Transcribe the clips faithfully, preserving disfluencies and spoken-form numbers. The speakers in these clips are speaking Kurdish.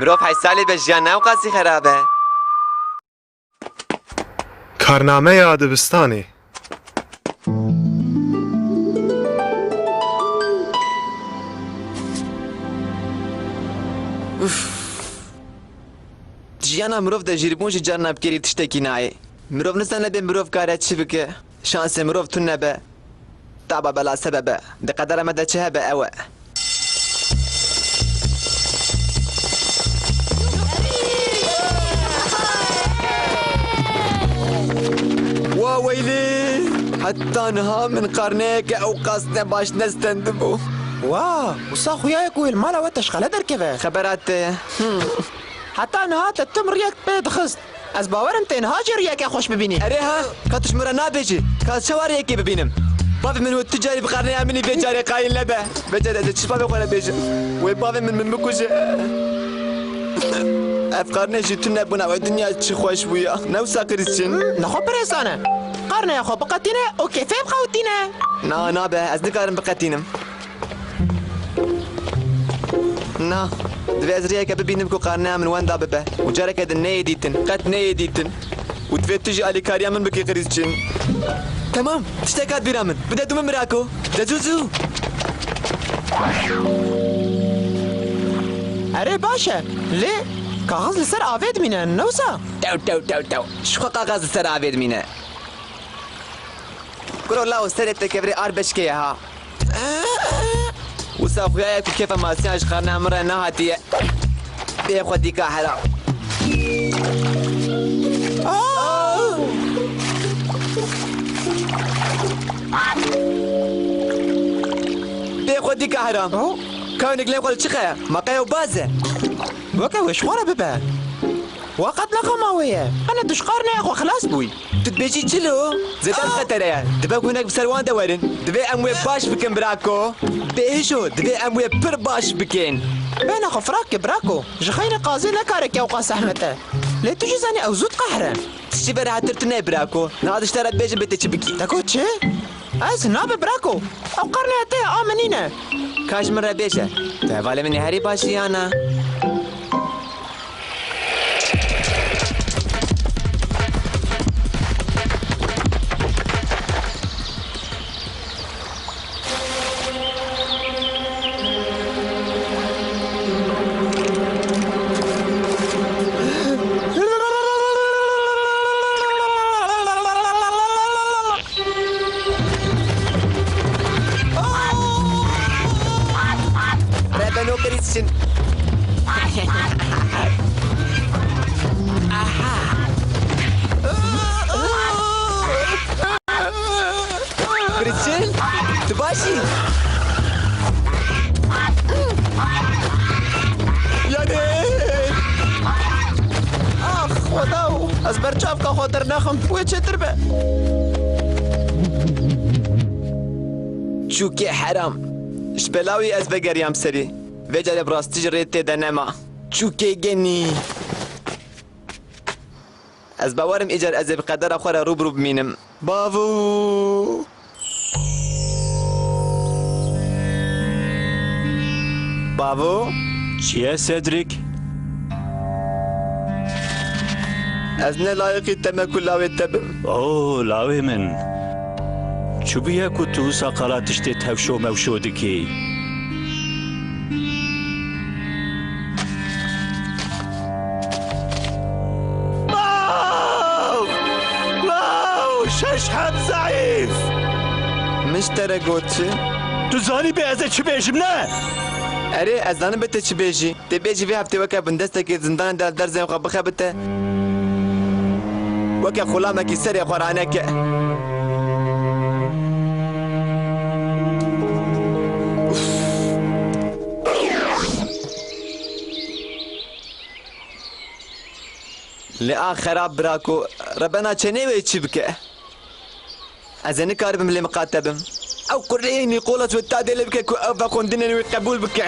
Mirov heysalî be, jiyan ne ewqasî xerab e. Karnameya dibistanê. Uf. Di jiyana mirov de jîrbûn jî carna bi kêrî tiştekî nayê. Mirov nizane bê mirov kare çi bike. Şansê mirov tune be. Taba bela sebebe. Di qedera me de çi hebe ew e. Wa weylî! Heta niha min qarneyeke ew qas ne baş nestendibû. Wa, wisa xuya ye ku wê li mala we teşqele derkeve. Xebera te. Hmm. Heta niha te tim riyek pê dixist. Ez bawerim tê niha jî riyeke xweş bibînî. Erê ha, ka tu ji min re nabêjî, ka ez çawa riyekê bibînim? Bavê min wê tu carî bi qarneya min î vê carê qayîl nebe. Vê carê ez ê çi bavê xwe re bêjim? Wê bavê min min bikuje. Ev qarne jî tune bûna wê dinya çi xweş bûya. Ne wisa Krîsçîn? Nexwe pirêsane. Qarneya xwe biqetîne û kêfê bixewtîne. Na, nabe, ez nikarim biqetînim. Na, divê ez rêyeke bibînim ku qarneya min wenda bibe û careke din neyê dîtin, qet neyê dîtin. Û divê tu jî alîkariya min bikî Krîsçîn. Temam, tiştek hat bîra min. Bide dû min birako. De zû zû. Erê baş e, lê kaxiz li ser avê dimîne, ne wisa? Tew, tew, tew, tew. Ji xwe kaxiz li ser avê dimîne. Kuro lawo serê te kevirê ar beşkê ye ha. Wisa xuya ye ku kêfa masiyan ji qarneya min re nehatiye. Bê xwe dîka heram. Bê xwe dîka heram. Kawnik lê xwe li çi xeye? Ma qeya û baz e. Weke wê ji xwe re bibe. Wa qet ne xema wê ye. Qene tu ji qarneya xwe xilas bûyî. Tu dibêjî çi lo? Zêde li xetere ye. Dibe ku hinek bi ser wan de werin. Divê em wê baş bikin birako. Bêhiş o, divê em wê pir baş bikin. Bêhna xwe firaq ke birako. Ji xeynê qazê ne kareke ewqas zehmet e. Lê tu jî zanî ew zû diqehre. Tiştî vê rehettir tune ye birako. Niha dişte re dibêjim bê tê çi bikî. Te got çi? Ez nabe birako. Ew qarneya te ye, a min nîne. Ka ji min re bêje. Tu hevalê min ê herî baş jî ya na? Rebeno Krîsçin. Aha. Krîsçin, tu baş î? Yanî. Ax, Xweda, ez berçavka xwe dernexim, wê çêtir be. Çûkê heram. Ji bela wî ez vegeriyam serî. Vê carê bi rastî jî rê tê de nema. Çûkê genî. Ez bawerim îcar ez ê bi qedera xwe re rû bi rû bimînim. Bavo! Bavo? Çi ye, Cedric? Ez ne layiqî te me ku lawê te bim. O, lawê min. Çi bûye ku tu wisa qala tiştê tevşo mewşo dikî? Maw! Maw! Şeş heb zeîf! Min ji te re got çi? Tu zanî bê ez ê çi bêjim, ne? Erê, ez zanim bê te çi bêjî. Tê bêjî vê heftê weke bindestekê zindanê de li derzên xwe bixebite. Weke xulamekî serê xwe raneke. Uf. Lê a xerab birako, rebena çênê wê çi bike? Ez ê nikaribim lê miqate bim. Ew qureyê Nîkolas wê tadê lê bike ku ew vexwendinên wê qebûl bike.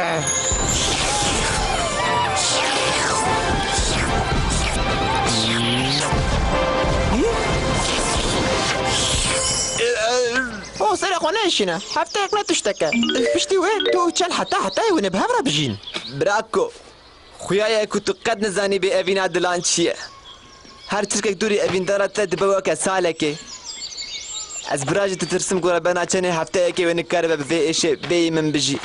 O, serê xwe neêşîne. Hefteyek ne tiştek e. Piştî wê tu û çel heta hetayê wê bi hev re bijîn. Birako. Xuya ye ku tu qet nizanîbî evîna dilan çi ye. Her çirkek dûrî evîndara te dibe weke salekê. Ez bira jî ditirsim ku rebena çenê hefteyekê wê nikaribe bi vê êşê bêyî min bijî.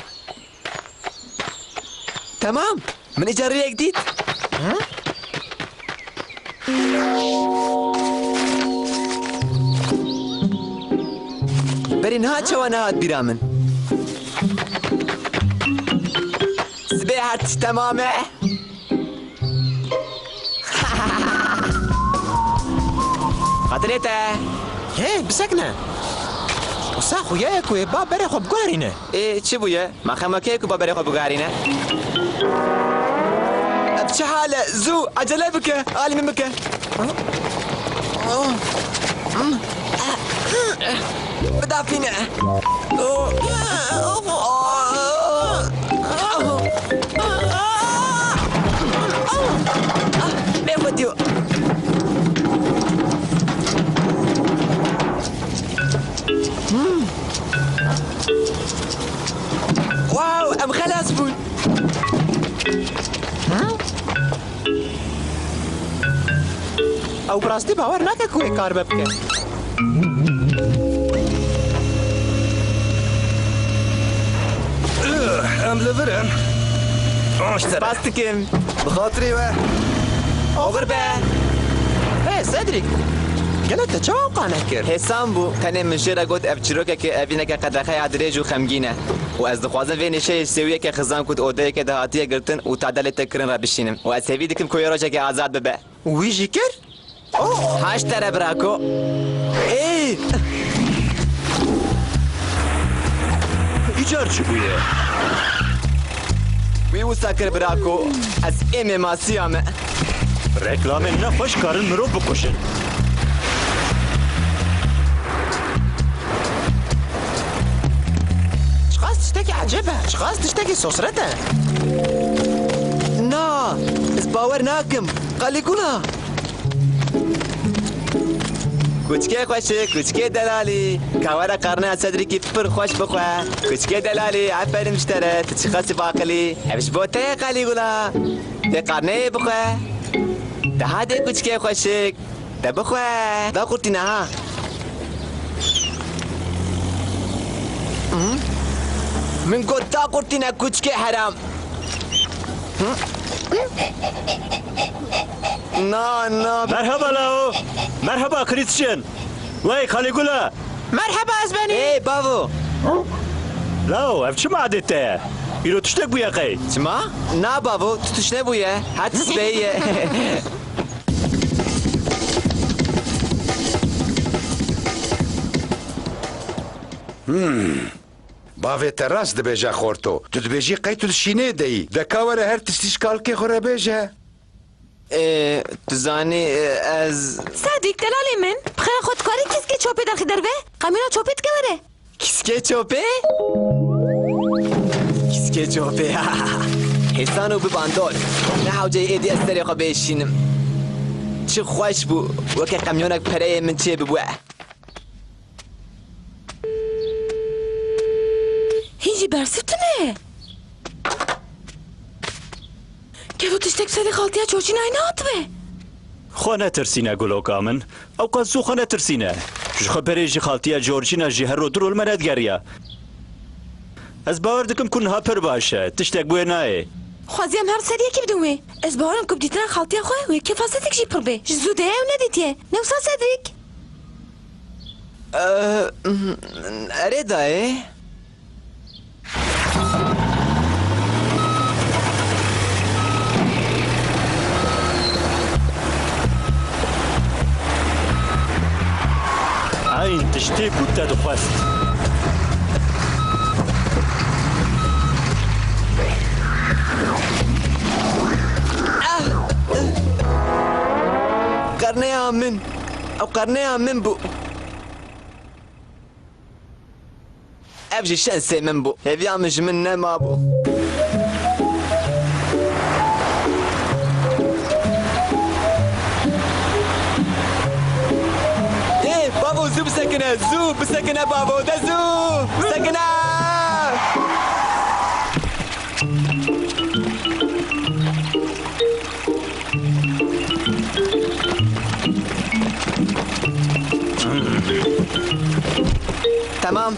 Temam. Min îcar rêyek dît. Hı? Berî niha çawa nehat bîra min? Sibê her tişt temam e. Xatirê te. Hê, bisekine. Wisa xuya ye ku ê ba berê xwe biguherîne. Ê, çi bûye? Ma xema kê ye ku ba berê xwe biguherîne? Ev çi hal e? Zû, ecele bike. Alî min bike. Bidafîne. Bê xwediyo. Wow, em xelas bûn. Ew bi rastî bawer nake ku wê kar be bike. Em li vir in. Spas dikim. Bi xatirê we. Oxir be. Hey, Cedric. Gelo te çawa qane kir? Hêsan bû. Tenê min jê re got ev çîrokeke evîneke qedexeya dirêj û xemgîn e. Û ez dixwazim vê nîşeyê sêwiyeke xizan ku di odeyeke de hatiye girtin û tade lê tê kirin re bişînim. Û ez hêvî dikim ku wê rojekê azad bibe. Wî jî kir? Oh! Haş te re birako. Ê! Îcar çi bûye? Wî wisa kir birako. Ez ê mêmasiya me. Reklamên nexweş karin mirov bikuşin. Çiqas tiştekî ecêb e, çiqas tiştekî sosret e. Na, ez bawer nakim. Kalîgula! Kuçkê xweşik, kuçkê delalî. Ka were qarneya Cedricî pir xweş bixwe. Kuçkê delalî, aferin ji te re, tu çiqasî baqilî. Ev ji bo te ye Kalîgula. Dê qarneyê bixwe. De hadê kuçkê xweşik. De bixwe. Da qurtîne ha. Hı? Min got da qurtîne kuçkê heram. Hı? Na, na. Merhaba Lao. Merhaba Christian. Wey Kalîgula. Merheba, ez benî. Ê, bavo. Lao, ev çi madê te ye? Îro tiştek bûye qey? Çima? Na, bavo, tu tişt nebûye. Her tişt bêyî ye. Hmm. Bavê te rast dibêje xorto. Tu dibêjî qey tu di şînê de yî. De ka were her tiştî ji kalkê xwe re bêje. Ê, tu zanî, ê, ez... Sedîk, delalê min, bi xêra xwe dikarî kîskê çopê derxî derve? Qemîna çopê dike were. Kîskê çopê? Kîskê çopê. Hêsan û bi bandol. Ne hewceyî êdî ez serê xwe bêşînim. Çi xweş bû, weke qemyonek pereyê min çê bibû. Hîn jî bersiv tune ye. Gelo tiştek serê xaltiya Corcînayê nehatibe? Xwe netirsîne guloka min. Ewqas zû xwe netirsîne. Ji xwe berê jî xaltiya Corcîna jî her roj du rol me nedigeriya. Ez bawer dikim ku niha pir baş e. Tiştek bi wê nayê. Xweziyam her ser yekî bidin wê. Ez bawerim ku bi dîtina xaltiya xwe wê kefa Sedrik jî pir bê. Ji zû de ye ew nedîtiye. Ne wisa Sedrik? Eee, erê dayê. Eyn tiştê ku te dixwest. Qerneya min. Ew qerneya min bû. Ev jî şensê min bû. Hêviya min ji min nemabû. Ê, bavo, zû bisekine, zû bisekine, bavo, de zû bisekine! Temam.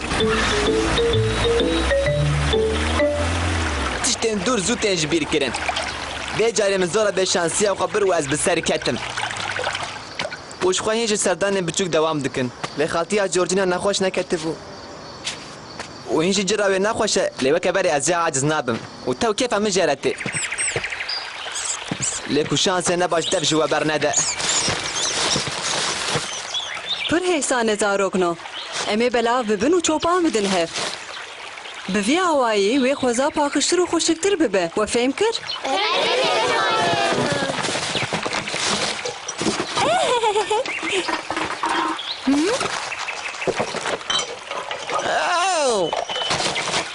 Tiştên dûr zû tên ji bîr kirin. Vê carê min zora bêşansiya xwe bir û ez bi ser ketim. Û ji xwe hîn ji serdanên biçûk dewam dikin. Lê xaltiya Georgina nexweş neketibû. Û hîn jî cira wê nexweş e, lê weke berê ez jê aciz nabim. Û tew kêfa min jê re tê. Lê ku şansê ne baş dev ji we bernede. Pir hêsan e zarokno. Em ê belav bibin û çopan bidin hev. Bi vî awayî wê xweza paqijtir û xweşiktir bibe. We fêm kir? Ew!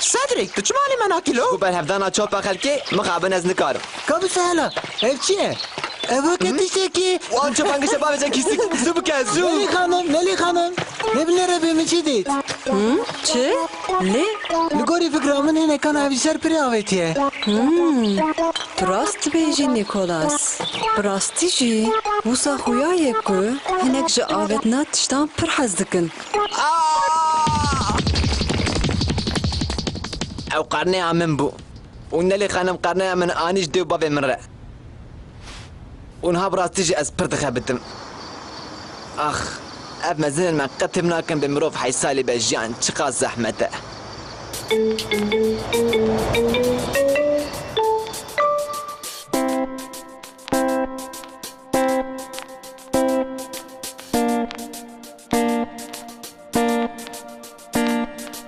Cedric, tu çima alî me nakî lo? Ku berhevdana çopa xelkê mixabin ez nikarim. Ka bi sehela, ev çi ye? Ev weke tiştekî. Wan çopan gişe bavêje kîsik, zû bike, zû. Melî xanim, Melî xanim. Lê binêre bê min çi dît? Hı? Çi? Lê? Li gorî fikra min hinekan evî ser pirê avêtiye. Hmm. Tu rast dibêjî, Nîkolas. Bi rastî jî, wisa xuya ye ku hinek ji avêtina tiştan pir hez dikin. Aa! Ew qarneya min bû. Û Nelî xanim qarneya min anî ji dê û bavê min re. Û niha bi rastî jî ez pir dixebitim. Ax, ev mezinên me qet fêm nakin bê mirov heysalî be, jiyan çiqas zehmet e.